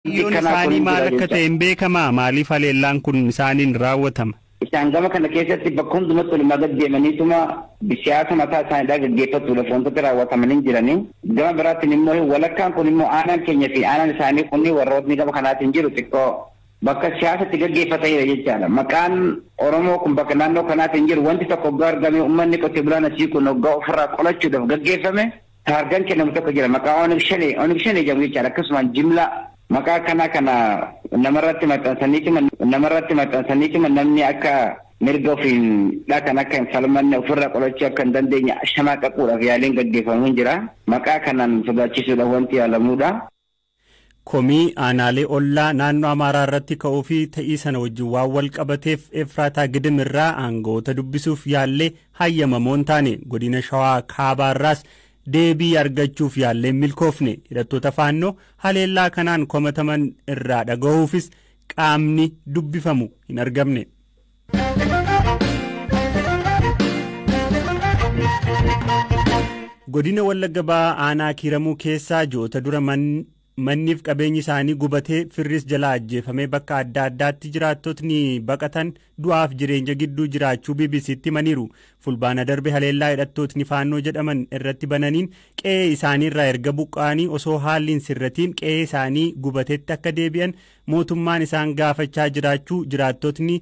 Kaayyoon isaanii maal akka ta'e hin beekamaa? Maaliif haleellaan kun isaaniin raawwatama? Isaan gama kana keessatti bakka hundumatti walumaa gad deemaniituma siyaasa mataa isaaniidhaa gaggeeffachuudhaaf wantoota raawwatamanii jiranii. Gama biraatiin immoo walakkaan kun immoo aanaan keenya fi aanaan isaanii kun warrootni gama kanaatiin jiru xiqqoo bakka siyaasatti gaggeeffatanidha jechaadha. Maqaan Oromoo kun bakka naannoo kanaatiin jiru wanti tokko hoggaa argame uummanni qotee bulaan asii kun hoggaa ofirraa qolachuudhaaf gaggeeffame taargaan kennamu tokko jira. Maqaa Onig Shanee Onig Shanee jedhamu jechaadha. Akkasumaan jimlaa maqaa kana kana namarratti maxxansaniituma namarratti maxxansaniituma namni akka mirga ofiin dha kan akka hin falmanne ofirraa qolachuu akka hin dandeenye shamaaqaquudhaaf yaaliin gaggeeffamu jira. Maqaa kanaan sodaachisuudhaaf wanti yaalamuudha. Komii aanaalee ollaa naannoo Amaaraa irratti ka'uu fi ta'ii sana wajjin waan wal qabateef Efraataa Gidim irraa aangawoota dubbisuuf yaallee hayyamamoo hin taane. Godina Shawaa Kaabaa irraas deebii argachuuf yaallee milkoofne. Hidhattoota Faannoo haleellaa kanaan komataman irraa dhagahuufis qaamni dubbifamu hin argamne. Godina Wallagga Bahaa aanaa Kiiramuu keessaa ji'oota dura manniif qabeenyi isaanii gubatee firris jalaa ajjeefamee bakka adda addaatti jiraattotni baqatan du'aaf jireenya gidduu jiraachuu BBC'tti himaniiru. Fulbaana darbe haleellaa hidhattootni Faannoo jedhaman irratti bananiin qe'ee isaaniirraa erga buqqa'anii osoo haalli hin sirratiin qe'ee isaanii gubatetti akka deebi'an mootummaan isaan gaafachaa jiraachuu jiraattotni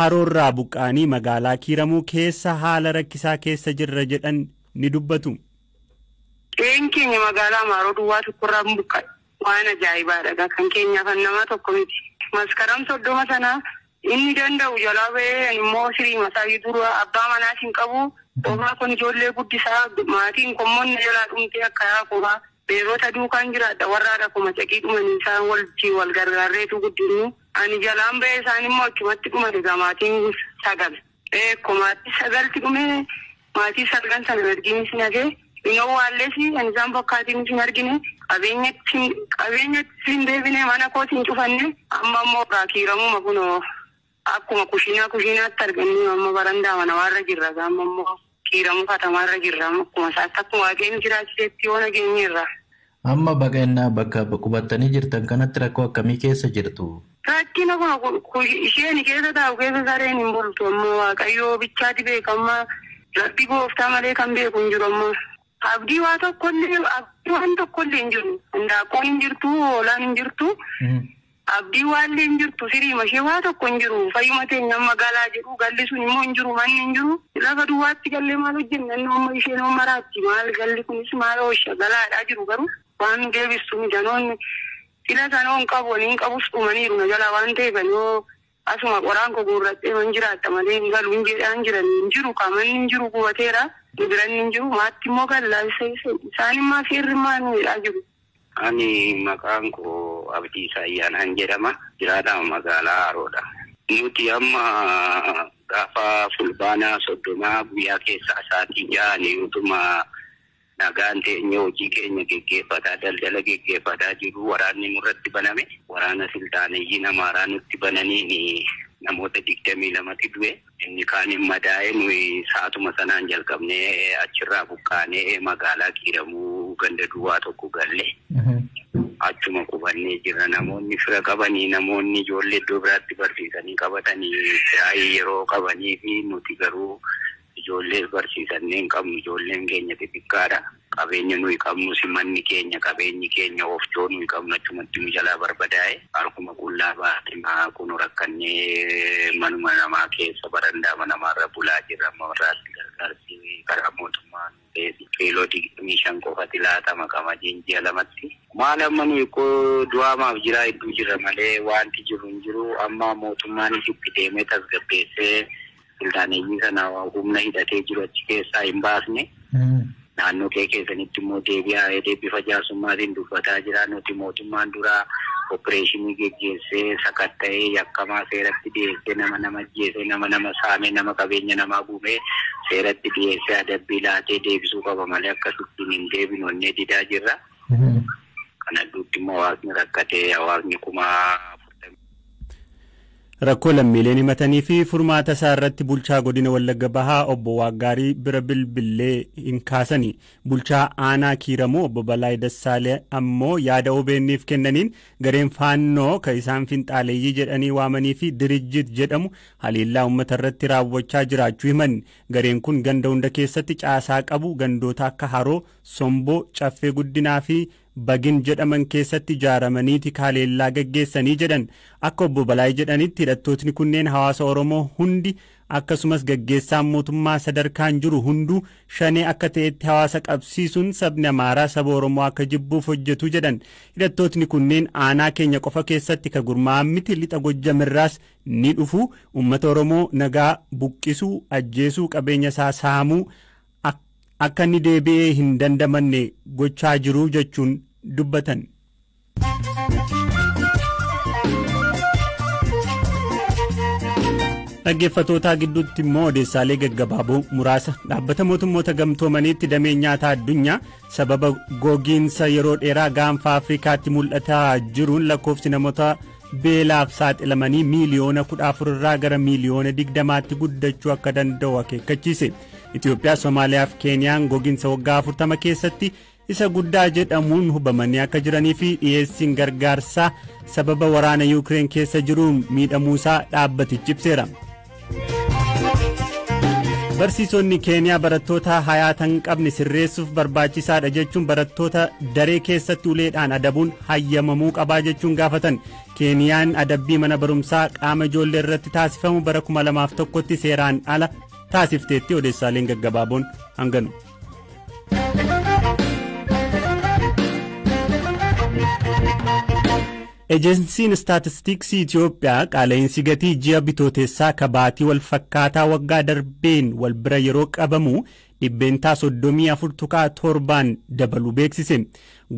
haroorraa buqqa'anii magaalaa Kiiramuu keessa haala rakkisaa keessa jirra jedhan ni dubbatu. Qe'een keenya magaalaa Amaaroo duwwaa tokkorraa buqqa'e. Waan ajaa'ibaadha. Kan keenyaaf nama tokko miti. Maskaram 30 sana inni danda'u jalaa ba'ee immoo sirii masaa dura abbaa manaas hin qabu. Qofaa kun ijoollee guddisaa maatiin kommoonni jalaa dhumtee akka yaa qofaa beerota duukaan jiraadha. Warraadha kuma caqii dhumanii isaan wajjin wal gargaarreetu guddinu. Ani jalaan ba'ee isaan immoo achumatti dhumate maatiin 9. Maatii 9 dhumee maatii 9 sana ergiin isin hafee. Inoo waalleesi kan isaan fakkaatiin hin argine qabeenyatti hin deebine mana kooti hin cufanne amma immoo irraa Kiiramuma kunoo akkuma kushiinaatti arganne amma barandaa manamaarra jirra amma immoo Kiiramuu katamaarra jirra akkuma isaatti akkuma waaqeen jiraachisetti yoo nageenyeerra. Amma baqannaa bakka qubattanii jirtan kanatti rakkoo akkamii keessa jirtu? Rakkina kun isheen keessa taa'u keessa sareen hin bultu amma Waaqayyoo bichaati beekama rabbi gooftaa malee kan beeku hin jiru amma. Abdii waa tokkollee abdii waan tokkollee hin jiru. Handaaqqoon hin jirtu, hoolaan hin jirtu. Abdii waallee hin jirtu, siriima ishee waa tokko hin jiru. Fayyuma teenya magaalaa jedhu galli sun immoo hin jiru, manni hin jiru. Lafa duwwaatti gallee maal hojjenna inni amma isheen maraatti maal galli kunis maal oosha galaadhaa jiru garuu waan deebistu midhanoonni sila sanoo hin qabu waliin qabus dhumaniiru na jalaa waan ta'eef yoo asuma qoraan koo guurrattee man jiraatta malee hin galu hin jedhaan jiran hin jiru qaamanni hin jiru gubateera. Biranni hin jiru maatti immoo gallaa isaan immoo seerri maal miidhaa jiru. Ani maqaan koo Abdiisaa Ayyaanaan jedhama. Jiraataa magaalaa Haroodha. Nuti amma gaafa fulbaana 30 guyyaa keessaa sa'aatii 6 utuma nagaan teenyee hojii keenya geggeeffataa daldala geggeeffataa jiru waraanni nurratti baname. Waraana siltaaneeyyiin Amaaraa nutti bananiin namoota 22 du'e. Inni kaan hin madaa'e nuyi sa'aatuma sanaan jalqabnee achirraa buqqaanee magaalaa Kiiramuu ganda duwwaa tokko galle. Achuma qubannee jirra. Namoonni fira qabanii namoonni ijoollee iddoo biraatti barsiisanii qabatanii kiraayii yeroo qabanii fi nuti garuu ijoollee barsiisannee hin qabnu. Ijoolleen keenya xixiqqaadha. Qabeenya nuyi qabnus manni keenya qabeenyi keenya oofcoo nuyi qabnu achumatti nu jalaa barbadaa'e. Harkuma qullaa baatee kun rakkannee manuma namaa keessa barandaa namaarra bulaa jirra. Amma irraatti gargaarsi karaa mootummaa kiiloo 25 qofatti laatama qamadiin ji'a 2tti. Maal amma nuyi koo du'aamaaf jiraa hedduu jirra malee wanti jiru hin jiru. Amma mootummaan itti deemee tasgabbeessee siltaaneeyyii sana humna hidhatee jiru achi keessaa hin baasne. Naannoo kee keessanitti immoo deebi'aa bifa jaarsummaatiin dubbataa jira. Nuti mootummaan duraa opereeshinii geggeessee sakatta'ee yakkamaa seeratti dhiyeessee nama nama ajjeesee nama nama saamee nama qabeenya namaa guubee seeratti dhiyeessee adabbii laatee deebisuu qaba malee akkasittiin hin deebinu onnee didaa jirra. Kana gidduutti immoo hawaasni rakkatee hawaasni 40,000. Rakkoo lammiileen himatanii fi furmaata isaa irratti bulchaa godina Wallagga Bahaa obbo Waaggaarii bira bilbilee hin kaasani. Bulchaa aanaa Kiiramuu obbo Balaay Dassaalee ammoo yaada OBN'if kennaniin gareen faannoo kan isaan finxaaleeyyii jedhanii waamanii fi dirijjit jedhamu haleellaa uummata irratti raawwachaa jiraachuu himan. Gareen kun ganda hunda keessatti caasaa qabu gandoota akka Haroo, Somboo, Caffee Guddinaa fi Bagin jedhaman keessatti ijaaramaniiti haleellaa gaggeessanii jedhan. Akka obbo Balaay jedhanitti hidhattootni kunneen hawaasa Oromoo hundi akkasumas gaggeessaan mootummaa sadarkaan jiru hunduu shanee akka ta'etti hawaasa qabsiisuun sabni Amaaraa saba Oromoo akka jibbuuf hojjetu jedhan. Hidhattootni kunneen aanaa keenya qofa keessatti ka gurmaa'an miti, lixa Gojjamirraas ni dhufu, uummata Oromoo nagaa buqqisuu, ajjeesuu, qabeenya isaa saamuu akka inni deebi'ee hin dandamanne gochaa jiru jechuun dubbatan. Dhaggeeffattootaa gidduutti immoo odeessaalee gaggabaaboo muraasa. Dhaabbata mootummoota gamtoomaniitti dameen nyaataa addunyaa sababa gogiinsa yeroo dheeraa gaanfa Afrikaatti mul'ataa jiruun lakkoofsi namoota beelaaf saaxilamanii 14 miiliyoona irraa gara 20 miiliyoonatti guddachuu akka danda'u akeekkachiise. Itoophiyaa, Somaaliyaa fi Keeniyaan gogiinsa waggaa 40 keessatti isa guddaa jedhamuun hubamanii akka jiranii fi dhiyeessiin gargaarsaa sababa waraana Yuukireen keessa jiruun miidhamuusaa dhaabbatichi ibseera. Barsiisonni Keeniyaa barattoota hayaata hin qabne sirreessuuf barbaachisaadha jechuun barattoota daree keessatti uleedhaan adabuun hayyamamuu qabaa jechuun gaafatan. Keeniyaan adabbii mana barumsaa qaama ijoollee irratti taasifamu bara 2001tti seeraan ala taasifteetti. Odeessaaleen gaggabaaboon hanganu. Ejensiin Istaatistiksii Itoophiyaa qaala'insi gatii ji'a bitootessaa kabaatii wal fakkaataa waggaa darbeen wal bira yeroo qabamu 34.7% dabaluu beeksise.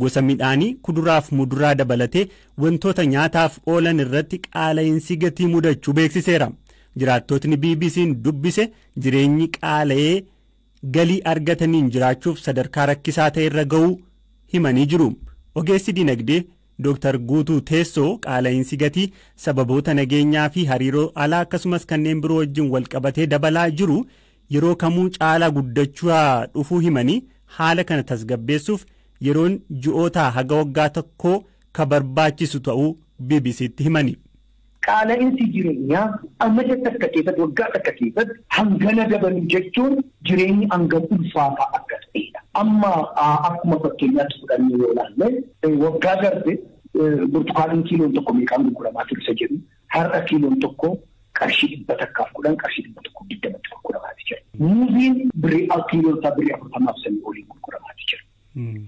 Gosa midhaanii kuduraaf muduraa dabalatee wantoota nyaataaf oolan irratti qaala'insi gatii mudachuu beeksiseera. Jiraattotni BBC'n dubbise jireenyi qaala'ee galii argataniin jiraachuuf sadarkaa rakkisaa ta'e irra ga'uu himanii jiru. Ogeessi dinagdee Dr. Guutuu Teessoo qaala'insi gatii sababoota nageenyaa fi hariiroo alaa akkasumas kanneen biroo wajjin wal qabatee dabalaa jiru yeroo kamuu caalaa guddachaa dhufuu himanii, haala kana tasgabbeessuuf yeroon ji'ootaa haga waggaa tokkoo ka barbaachisu ta'uu BBC'tti himani. Qaala'insi jireenyaa amma takka keessatti, waggaa takka keessatti hangana dabalu jechuun jireenyi hangam ulfaataa akka ta'edha. Amma akkuma fakkeenyaatti fudhannee yoo ilaalle, waggaa darbe burtukaaniin kiiloon tokko meeqaan gurguramaa ture isa jedhu, har'a kiiloon tokko qarshii 110, qarshii 120tti gurguramaati jira. Muuziin birrii kiiloon isaa birrii 40f sanii oliin gurguramaati jira.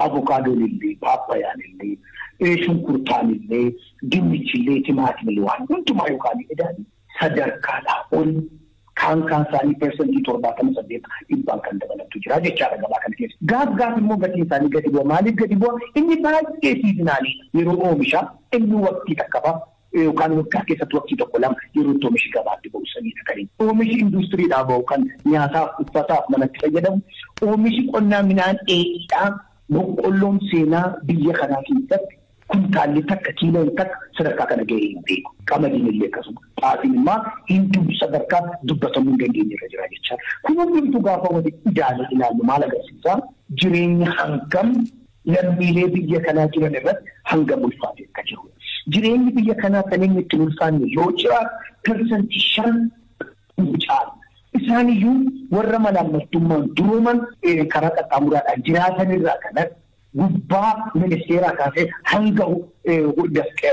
Avokaadoon illee, paappayaan illee, shunkurtaan illee, dinnichi illee, timaatimii waan hundumaa yookaan edaan sadarkaadhaa ol kaan kaan isaanii 78%, dhibbaan kan dabalatu jira jechaadha gabaa kana keessa. Gaaf gaaf immoo gatiin isaanii gadi bu'a. Maaliif gadi bu'a? Inni baay'ee seasonal yeroo oomisha inni waqtii takka fa'a yookaan waggaa keessatti waqtii tokko lama yeroo itti oomishi gabaatti ba'u saniidha kan inni. Oomishi industiriidhaa ba'u kan nyaataaf, uffataaf, manatti fayyadamu. Oomishi qonnaa midhaan dheedhiidhaa, boqqolloon seenaa biyya kanaa keessatti kuntaalli takka, kiiloon takka sadarkaa kana gahee hin beeku. Qamadiin illee akkasuma. Xaafiin immoo hinduu sadarkaa dubbatamuu hin dandeenye irra jira jechaadha. Kun hundumtuu gaafa walitti ilaalu ilaallu maal agarsiisa? Jireenya hangam lammiilee biyya kanaa jiran irratti hangam ulfaatee akka jiru. Jireenyi biyya kanaa kan inni ittiin ulfaanne yoo jiraatu 5% caala. Isaan iyyuu warra malaammaltummaan durooman karaa qaxxaamuraadhaan jiraatanirraa kanas gubbaa ministeeraa kaasee hanga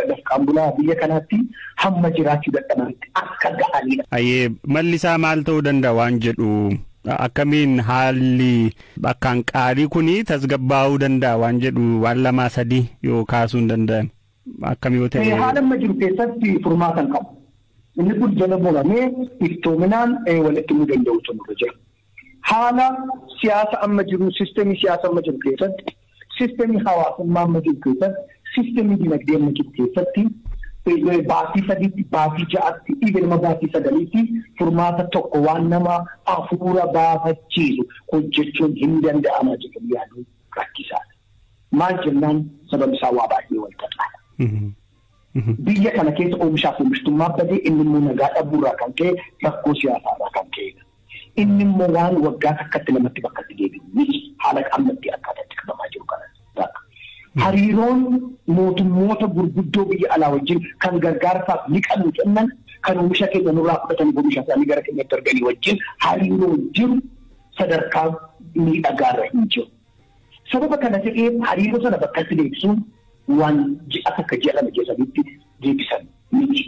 dafqaan bulaa biyya kanaatti hamma jiraachuu dadhabanitti akka ga'anidha. Ayyee, malli isaa maal ta'uu danda'a waan jedhu, akkamiin haalli akkaan qaalii kuni tasgabbaa'uu danda'a waan jedhu, waan lamaa sadii yoo kaasuu hin danda'ame. Akkam yoo ta'e. Haala amma jiru keessatti furmaata hin qabu. Inni kun jala muramee iftoominaan walitti himuu danda'utu nurra jira. Haala siyaasa amma jiru, sistemii siyaasa amma jiru keessatti, sistemii hawaasummaa amma jiru keessatti, sistemii dinagdee amma jiru keessatti baatii 3tti, baatii 6tti, dhiiga baatii 9tti furmaata tokko waan nama hafuura baafachiisu hojjechuun hin danda'ama jedhanii yaaduu rakkisaadha. Maal jennaan, sababni isaa waa baay'ee wal xaxaadha. Biyya kana keessa oomishaaf oomishtummaa badee inni immoo nagaa dhabuurraa kan ka'e rakkoo siyaasaarraa kan ka'edha. Inni immoo waan waggaa takkatti lamatti bakkatti deebi'u miti haala ammatti akkaataa itti qabamaa jiru kana. Hariiroon mootummoota gurguddoo biyya alaa wajjin kan gargaarsaaf ni qabnu kennan kan oomisha keenya nurraa fudhatanii oomisha isaanii gara keenyatti arganii wajjin hariiroon jiru sadarkaa miidhagaarra hin jiru. Sababa kana ta'eef hariiroo sana bakkatti deebisuun waan ji'a takka ji'a 2 ji'a 3tti deebisan miti.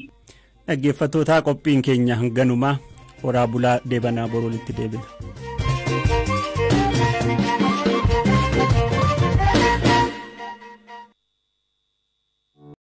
Dhaggeeffattootaa qophiin keenya hanganumaa horaa bulaa deebanaa boruutti deebina.